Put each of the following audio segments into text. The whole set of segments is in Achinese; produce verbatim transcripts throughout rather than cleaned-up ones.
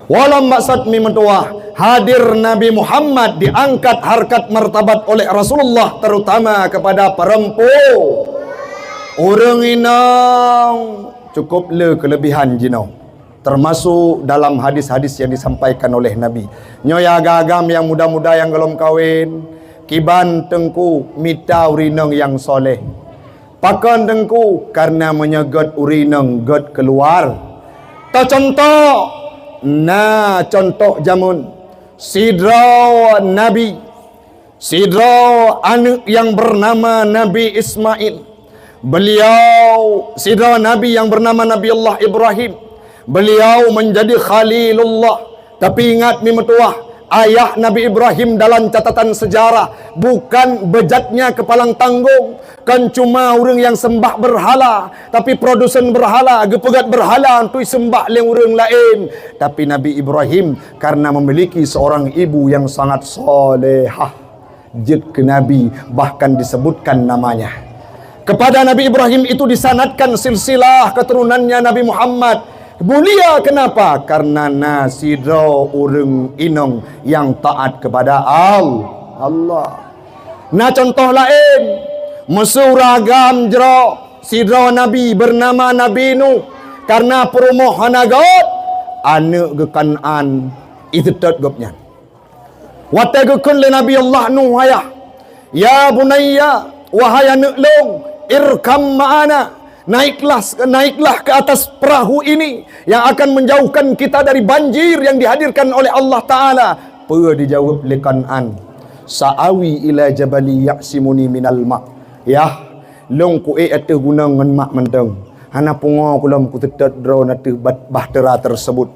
Walom maksud mi meutuwah, hadir Nabi Muhammad diangkat harkat martabat oleh Rasulullah, terutama kepada perempu-, ureuëng inong cukup le kelebihan jinoe, termasuk dalam hadis-hadis yang disampaikan oleh Nabi. Nyoe ya agam-agam nyang muda-muda nyang golom kawin, kiban teungku mita ureuëng inong nyang soleh. Pakon teungku? Karena meunyoe gét ureuëng inong gét keuluar. Teucontoh, na contoh jameun sidroe nabi, sidroe aneuëk nyang beunama Nabi Ismail. Beliau sidroe nabi nyang beunama Nabi Allah Ibrahim. Beliau menjadi Khalilullah. Tapi ingat mi meutuwah, ayah Nabi Ibrahim dalam catatan sejarah bukan bejatnya kepalang tanggong, kon cuma ureuëng nyang seumbah beurhala, tapi produsen beurhala, geupeugét beurhala untuk seumbah lé ureuëng laén. Tapi Nabi Ibrahim karena memiliki seorang ibu yang sangat salehah, jeuet keu nabi, bahkan disebutkan namanya. Kepada Nabi Ibrahim itu disanadkan silsilah keturunannya Nabi Muhammad. Mulia kenapa? Karena na sidroe ureuëng inong nyang taat kepada Al-, Allah. Na contoh laén, meuseu ureuëng agam jroh sidroe nabi beunama Nabi Nuh. Karena peurumoh hana gét, aneuëk geuh Kan'an, iseutôt gobnyan. Watée geukheun lé Nabi Allah Nuh ayah, "Ya bunayya, wahai aneuëk lôn, irkam ma'ana, naiklah, naiklah ke atas perahu ini yang akan menjauhkan kita dari banjir yang dihadirkan oleh Allah Ta'ala." Peue dijaweueb lé Kan'an? "Sa'awi ila jabali ya'simuni minal ma'." Yah, lôn kuék ateueh gunong ngon mak mantong. Hana pungo kulom kuteutôt droe ateueh bat-, bahtera tersebut.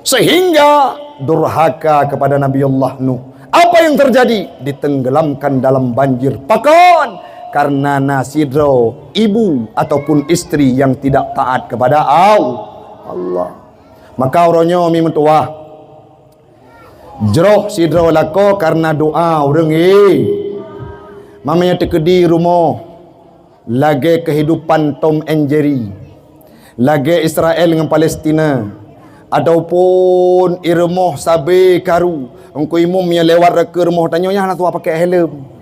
Sehingga durhaka kepada Nabi Allah Nuh. Apa yang terjadi? Ditenggelamkan dalam banjir. Pakon? Karena na sidroe ibu ataupun istri yang tidak taat kepada Al-, Allah. Maka uroe nyoe mi meutuwah, jroh sidroe lakoe karena doa ureuëng, eh. Mamanya teukeudi rumoh lagée kehidupan Tom and Jerry, lagée Israel ngon Palestina, ataupun i rumoh sabe karu. Engku imum nyang lewat rake rumoh tanyoe nyan hana tuha pakai helm.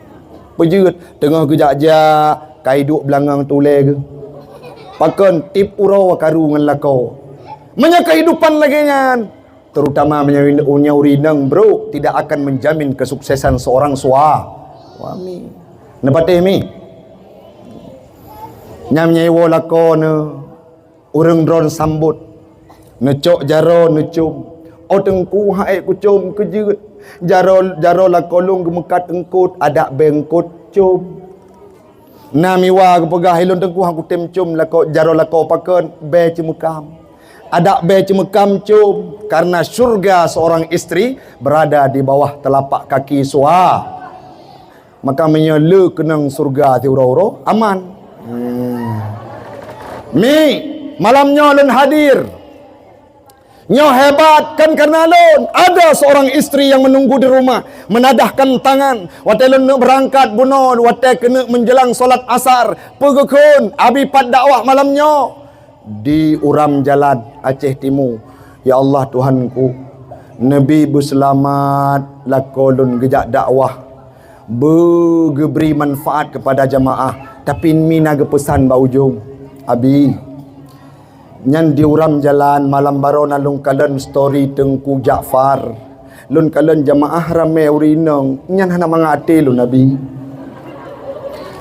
Peujeuet, teungoh geujak-jak, ka iduek beulangong tulée geuh. Pakon? Tieb uroe karu ngon lakoe. Meunyoe kehidupan lagée nyan, terutama meunyoe, meunyoe ureuëng inong brok, tidak akan menjamin kesuksesan seorang sua-, suami. Neupatéh mi? Nyang nyewa lakoe neu, ureuëng droe sambot, neucok jaroe neucom. "Oh teungku, han ék kucom, keujeuet. Jaroe, jaroe lakoe lôn geumeukat eungkot, adak bée eungkot com." Na miwa geupeugah, "Ilôn teungku han kutem com lakoe, jaroe lakoe." Pakon? Bée ceumeukam. Adak bée ceumeukam com, karena syurga seorang istri berada di bawah telapak kaki sua-, maka meunyoe le keunong syurga siuroe-uroe, aman. Hmm. Mi, malam nyoe lôn hadir. Nyoe hebat, kon karena lôn. Ada seorang istri yang menunggu di rumah, menadahkan tangan. Watée lôn neuk beurangkat bunoe, watée keuneuk menjelang salat asar, peugeukeun, "Abi pat dakwah malam nyoe?" Di uram jalan Aceh Timu. Ya Allah Tuhanku, neubi beuseulamat lakoe lôn geujak dakwah. Beugeubri manfaat kepada jamaah, tapi mi na geupeusan bak ujong. Abi, nyan di uram jalan malam baroe na lôn kalon story Teungku Ja'far. Lôn kalon jamaah ramé ureuëng inong, nyan hana mangat até lôn, Abi.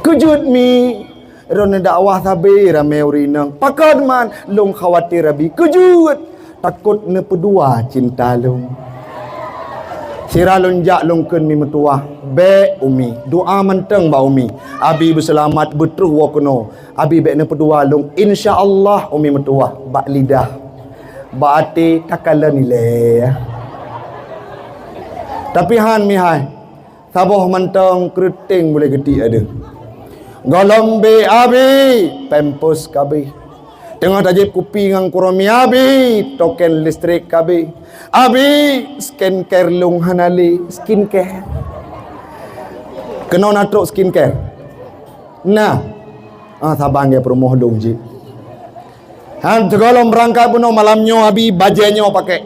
Keujeuet mi, droeneuh dakwah sabe ramé ureuëng inong. Pakon man? Lôn khawatir, Abi. Keujeuet, takot neupeudua cinta lôn. Sira lôn jak lôn kheun mi meutuwah, "Bék, Umi, doa mantong bak Umi. Abi beuseulamat beutroh woe keunoe. Abi bék neupeudua lôn, insya Allah Umi meutuwah bak lidah. Bak até takalon ilée." Tapi han mihai, saboh mantong keureuteng bulée geutiek adeuh. Gohlom bék Abi, pampers ka abéh. Teungoh tajieb kupi ngon kuromi Abi, token listrik ka abéh. Abi, skincare lôn hana lé, skincare. Keunoe na trok skincare? Nah. Ah, saban geu peurumoh lôn jih. Han, sigohlom beurangkat bunoe malam nyoe Abi bajée nyoe pakék.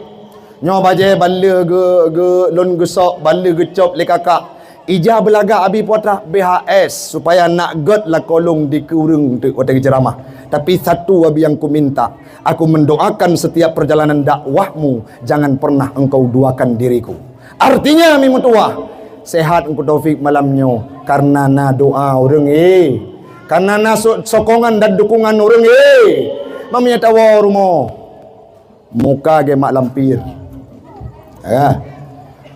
Nyoe bajée baleue ge, ge, lôn geusok, baleue geucop lé kakak. Ija beulagak abi putra B H S, supaya nak gét lakoe lôn dikeue ureuëng teuk watée geuceuramah. Tapi satu abi nyang kuminta, aku mendoakan setiap perjalanan dakwahmu, jangan pernah engkau duakan diriku. Artinya, mi meutuwah, sehat Teungku Taufik malam nyoe karena na doa ureuëng, eh. Karena na so-, sokongan dan dukungan ureuëng, eh. Mami atawa rumoh. Muka geuh mak lampir. Ya.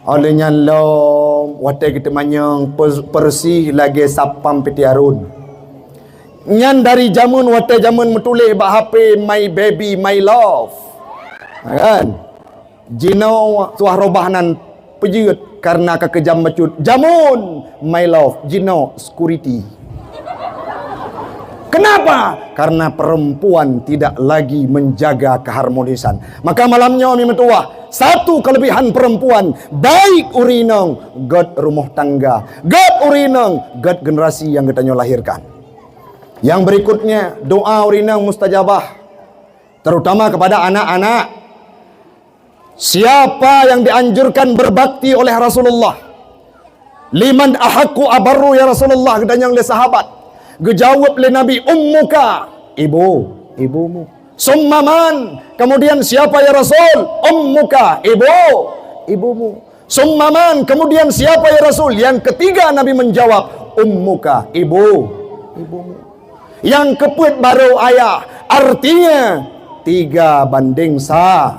Oleh nyan lom, watée geuteumanyong pe-, persih lagée sapam piti arun. Nyan dari jameun, watée jameun meutuléh bak H P, "My baby, my love." Kan? Jinoe tuah robah nan peujeuet karena ka keujam bacut. Jameun, my love, jinoe security. Kenapa? Karena perempuan tidak lagi menjaga keharmonisan. Maka malam nyoe mi meutuwah, satu kelebihan perempuan, baik ureuëng inong, gét rumoh tangga, gét ureuëng inong, gét generasi nyang geutanyoe lahirkan. Yang berikutnya, doa ureuëng inong mustajabah, terutama kepada anak-anak. Siapa yang dianjurkan berbakti oleh Rasulullah? "Liman ahaqqu abarru ya Rasulullah?" geutanyong lé sahabat. Geujaweueb lé Nabi, "Ummuka," ibu, ibumu. "Summa man?" Kemudian siapa ya Rasul? "Ummuka," ibu, ibumu. "Summa man?" Kemudian siapa ya Rasul? Yang ketiga Nabi menjawab, "Ummuka," ibu, ibumu. Nyang keupeuet barô ayah, artinya tiga banding sa.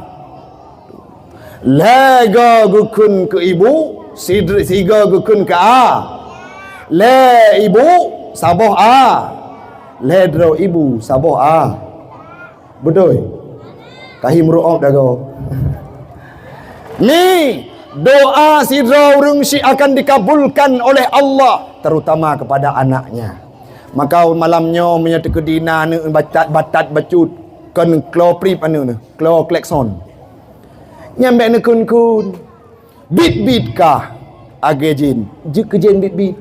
Lhée goe geukheun keu ibu, sidr-, sigoe geukheun keu a. Lhée ibu, saboh a. Lhée droe ibu, saboh a. Beutôi? Kahi meuru'ob dagoe. Ni, doa sidroe ureuëng syiek akan dikabulkan oleh Allah, terutama kepada anaknya. Maka malam nyoe meunyoe teukeudi na aneuëk batat-batat bacut, kon klo prip aneuëk nyoe, klo klekson. Nyan bék neukheun-kheun. Bit-bit kah agée jén, jeuet keu jén bit-bit.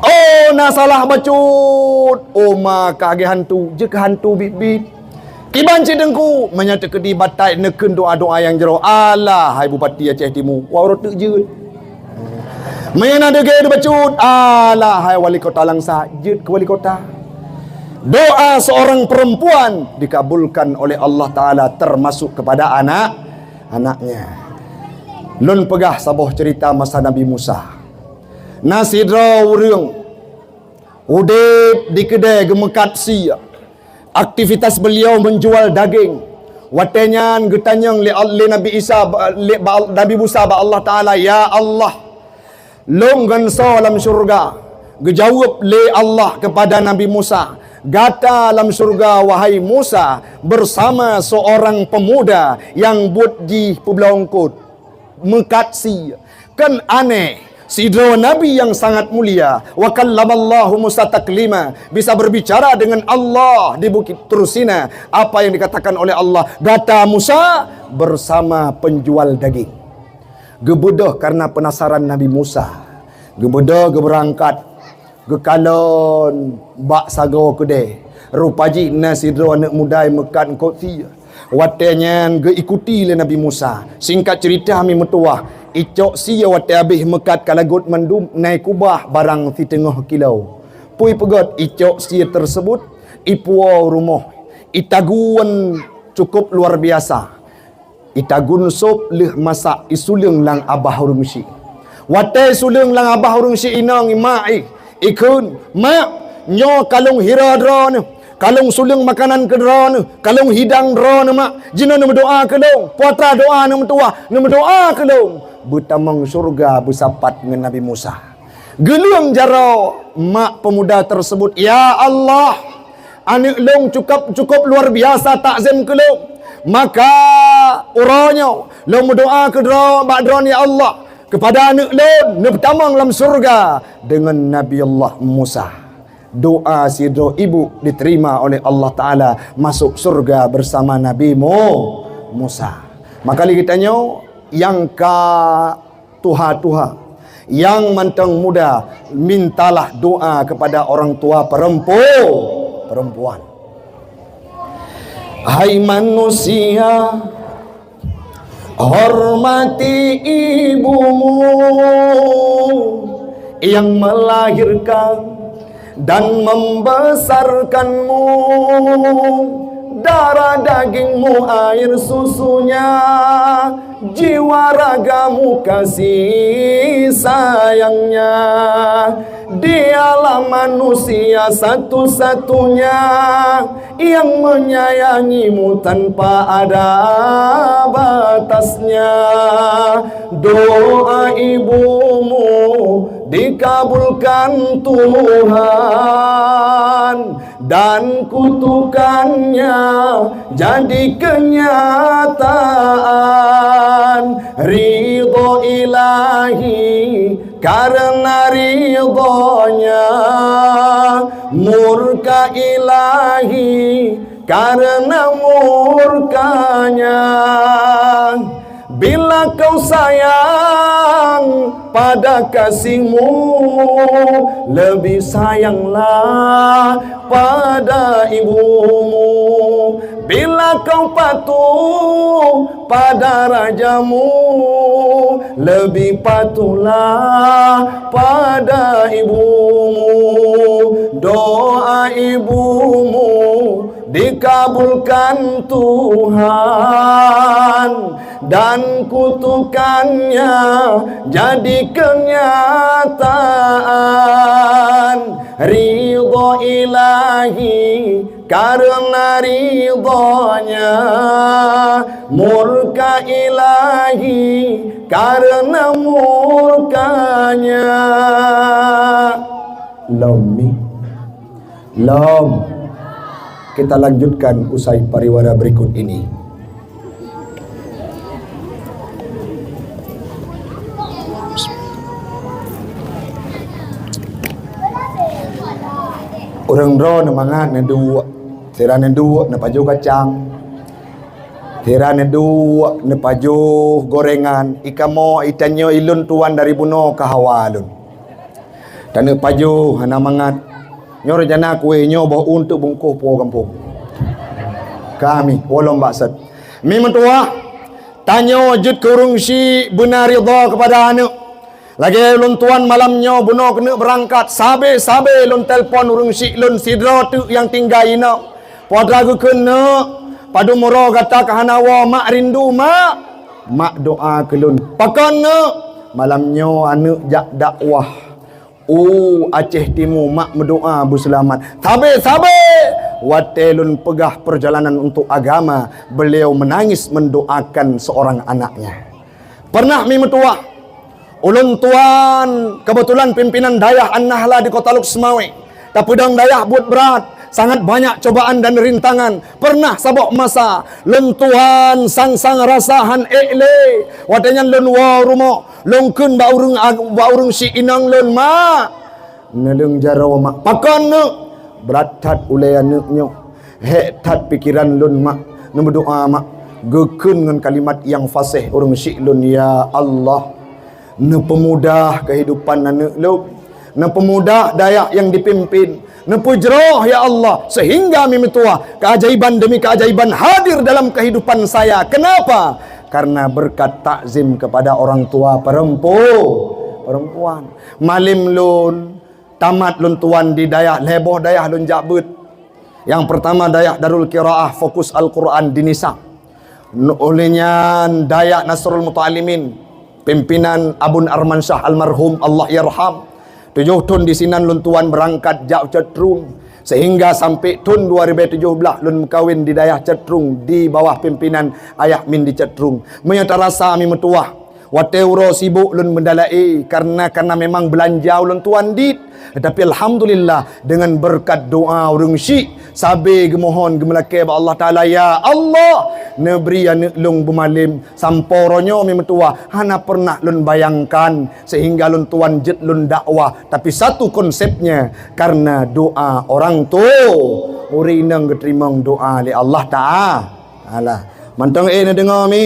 Oh, na salah bacut, oh ma kah agée hantu, jeuet keu hantu bit-bit. Kiban cit Teungku, meunyoe teukeudi batat neukheun doa-doa nyang jroh, alah hai Bupati Aceh Timu, wak uroe teuk jeuet. Meunyoe na deungoe bacut, alah hai wali kota Langsa, jeuet keu wali kota. Doa seorang perempuan dikabulkan oleh Allah Taala, termasuk kepada anak anaknya. Lôn peugah saboh cerita masa Nabi Musa. Na sidroe ureuëng udeb di keudée geumeukat sie. Aktivitas beliau menjual daging. Watée nyan geutanyong lé, lé Nabi Isa, lé ba-, Nabi Musa bak Allah Taala, "Ya Allah, lôn ngon soe lam syeuruga?" Geujaweueb lé Allah kepada Nabi Musa, "Gata lam syeuruga, wahai Musa, bersama seorang pemuda nyang buet jih peubloe eungkôt, meukat sie. Kon aneh, sidroe nabi nyang sangat mulia, wa kallamallahu Musa taklima, bisa berbicara dengan Allah di Bukit Tursina, apa yang dikatakan oleh Allah, gata Musa bersama penjual daging." Geubeudôh karena penasaran Nabi Musa. Geubeudôh geubeurangkat, geukalon bak sagoe keudée. Rupa jih na sidroe aneuëk muda meukat eungkôt sie. Watée nyan geuikuti lé Nabi Musa. Singkat cerita mi meutuwah, icok sie watée habéh meukat ka lagot mandum, na ikubah barang siteungoh kilo. Peue ipeugét, icok sie tersebut, ipuwoe rumoh, itagun cukup luar biasa. Itagun sôb lheueh masak, isuleueng lam abah ureuëng syiek. Watée isuleueng lam abah ureuëng syiek inong, imak ih, ikheun, "Mak, nyoe ka lôn hira droeneuh, ka lôn suleueng makanan keu droeneuh, ka lôn hidang droeneuh, Mak. Jinoe neumeudoa keu lôn, putra doa neumeutuwah, neumeudoa keu lôn." Beutamong syeuruga beusapat ngon Nabi Musa. Geuleueng jaroe mak pemuda tersebut, "Ya Allah, aneuëk lôn cukup, cukup luar biasa takzim keu lôn. Maka uroe nyoe lôn meudoa keu droe bak Droeneuh, ya Allah, kepada aneuëk lôn neupeutamong lam syeuruga deungon Nabi Allah Musa." Doa sidroe ibu diterima oleh Allah Taala, masuk syeuruga bersama Nabi Mu-, Musa. Maka lé geutanyoe nyang ka tuha-tuha, nyang mantong muda, mintalah doa kepada orang tua perempu-, perempuan. Hai manusia, Hormati ibumu yang melahirkan dan membesarkanmu. Darah dagingmu, air susunya, jiwa ragamu, kasih sayangnya. Dialah manusia satu-satunya yang menyayangimu tanpa ada batasnya. Doa ibumu dikabulkan Tuhan, dan kutukannya jadi kenyataan. Ridho Ilahi karena ridhonya, murka Ilahi karena murkanya. Bila kau sayang pada kasihmu, lebih sayanglah pada ibumu. Bila kau patuh pada rajamu, lebih patuhlah pada ibumu. Doa ibumu dikabulkan Tuhan, dan kutukannya jadi kenyataan. Ridho Ilahi karena ridhonya, murka Ilahi karena murkanya. Lom mi. Lom. Kita lanjutkan usai pariwara berikut ini. Ureuëng droe neumangat neuduek, sira neuduek neupajoh kacang, sira neuduek neupajoh gorengan, ikamoe itanyoe ilôn tuan dari bunoe ka hawa lôn. Taneuk pajoh hana mangat. Nyoe rencana kueh nyoe boh un teuk bungkôh po gampông. Kami, walom bak set. Mi meutuwah, tanyoe jeuet keu ureuëng syiek beuna ridha keupada aneuëk. Lagée ulôn tuan malam nyoe bunoe keuneuk beurangkat, sabe-sabe lôn telepon ureuëng syiek lôn sidroe teuk nyang tinggai inoe. Padahai geukheun neuk, padum uroe gata ka hana woe, mak rindu, mak. Mak doa keu lôn. Pakon neuk? Malam nyoe aneuëk jak dakwah u Aceh Timu, mak meudoa beuseulamat. Sabe-sabe watée lôn peugah perjalanan untuk agama, beliau menangis mendoakan seorang anaknya. Pernah mi meutuwah, ulôn tuan kebetulan pimpinan dayah An-Nahla di Kota Lhokseumawe. Tapeudong dayah buet brat, sangat banyak cobaan dan rintangan. Pernah saboh masa, lôn tuan sang-sang rasa han ék lé. Watée nyan lôn woe rumoh, lôn kheun bak ureuëng ag-, bak ureuëng syiek inong lôn, "Mak, neuleueng jaroe, mak." "Pakon neuk?" "Brat that ulée aneuëk nyoe. Hék that pikeran lôn, mak. Neumeudoa, mak." Geukheun ngon kalimat nyang faséh ureuëng syiek lôn, "Ya Allah, neupeumudah keuhidupan aneuëk lôn, neupeumudah dayah nyang dipimpin, neupeujroh, ya Allah, sehingga mi meutuwah keajaiban demi keajaiban hadir dalam kehidupan saya." Kenapa? Karena berkat takzim kepada orang tua perempu-, perempuan. Malem lôn, tamat lôn tuan di dayah, lhée boh dayah lôn jak beuet. Nyang pertama dayah Darul Qiraah Fokus Al-Quran di Nisa. Óh lheueh nyan dayah Nasrul Muta'allimin, pimpinan Abon Armansyah almarhum, Allah yarham. Tujoh thon disinan lôn tuan beurangkat jak Cot Trueng, sehingga sampai thon dua ribu tujoh belas lôn meukawen di dayah Cot Trueng di bawah pimpinan Ayah Min di Cot Trueng. Meunyoe tarasa mi meutuwah, watée uroe sibok lôn meudalaé, karena, karena memang beulanja ulôn tuan dit. Tetapi alhamdulillah, dengan berkat doa ureuëng syiek, sabe geumohon geumeulakée bak Allah Taala, "Ya Allah, neubri aneuëk lôn beumalem, sampoe uroe nyoe mi meutuwah, hana pernah lôn bayangkan, sehingga lôn tuan jeuet lôn dakwah, tapi satu konsepnya karena doa orang tua." Ureuëng inong geuteurimong doa lé Allah Taala. Mantong éh neudeungoe mi.